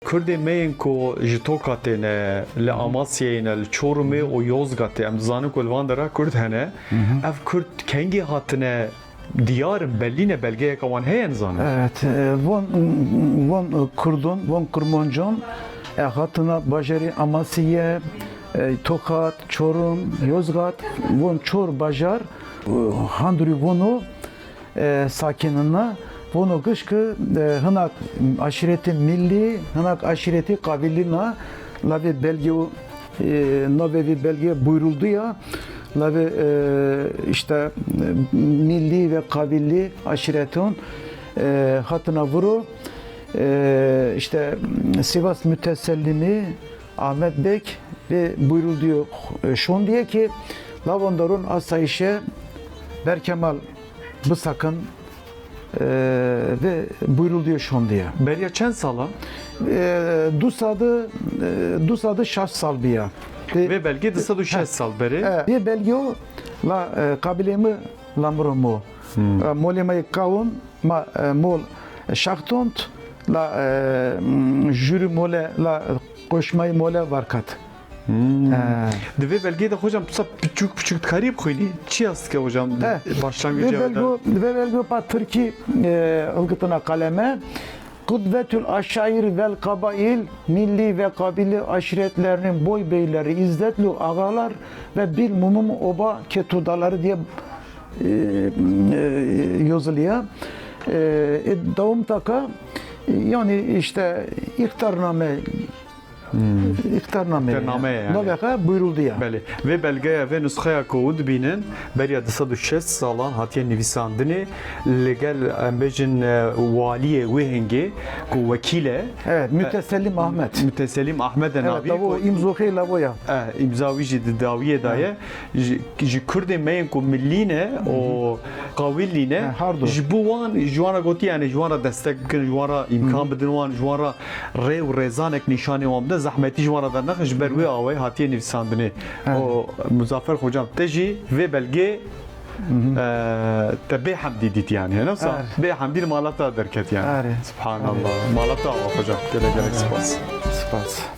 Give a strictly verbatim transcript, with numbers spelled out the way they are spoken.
Kurdê me yên ku ji Tokatê ne, li Amasyayê ne, li Çorumê û Yozgatê, em dizanin ku li van dera Kurd hene. Ev Kurd kengî hatine diyar in, belî ne, belgeyeke wan heye, nizanim. Evet, e, von, von Kurdon, von Kurmancon, e, hatina bajarê Amasyayê, e, Tokat, Çorum, Yozgat, von çor bajar, e, handurî vono, e, sakinina, vono gişk, e, hinak aşîretê millî, hinak aşîretê qavilî na, la vê belge û, e, navê vê belge buyruldu ya, la vê, e, işte, e, millî ve qavilî aşîreton, e, hatina viro, e, işte, Sivas Mütesellimî, Ahmet Bek ve buyruldu şondiye ki lavandarun asayişe Berkemal bisakin, e, ve buyruldu şondiye. Beriya çend sala? E, du sed, e, du sed şeş sal biya. Ve, ve belge du sed şeş sal beri. E, ve belge o la, e, kabilê mi lamro mo. Hmm. E, molê me kawun, Ma, e, mol şaxtond, la, e, m, jûrî mole, la qoşmayî mole varkat. Hmm. E. Di vê belgeyê de hocam tu sa piçûk piçûk dikarî bixwînî? Çi yaz dike hocam? He. Başlangıcı. Vê belgo, vê belgo pa Tirkî, e, hilgitina qaleme. Kudvetül aşair vel kabail, milli ve kabili aşiretlerinin boy beyleri, izzetli ağalar ve bil mumum oba ketudaları diye e, e, yazılıya. E, e, dawam taka, yani işte ihtarname, ihtarname, ihtarname yani. Naveka buyuruldu ya. Belê. Vê belgeya, vê nusxeya ku hûn dibînin, beriya du sed û şêst salan hatiye nivîsandinê, li gel, em bêjin, e, waliyê wê hingê ku wekîl e. Evet, Mütesellim Ahmet. Mütesellim Ahmet e navî. Evet, o imzoxê lavoya. E, îmza wî jî di dawiyê de ye. Ji, ji Kurdên me yên ku millî ne û qawilî ne, ji bo wan, ji wan re gotî, yani ji wan re destek bikin, ji wan re îmkan bidin wan, ji wan re rê û rêzanek nîşanê wan bidin, zehmetî ji wan re dernexin, ji ber wê awayî hatiye nivîsandinê. Û Muzaffer hocam, te jî vê belgê, e, te bê hemdî dît yani, ne wisa? Bê hemdî li mala te derket yani. Subhanallah. Mala te ava hocam. Gelek gelek spas. Spas.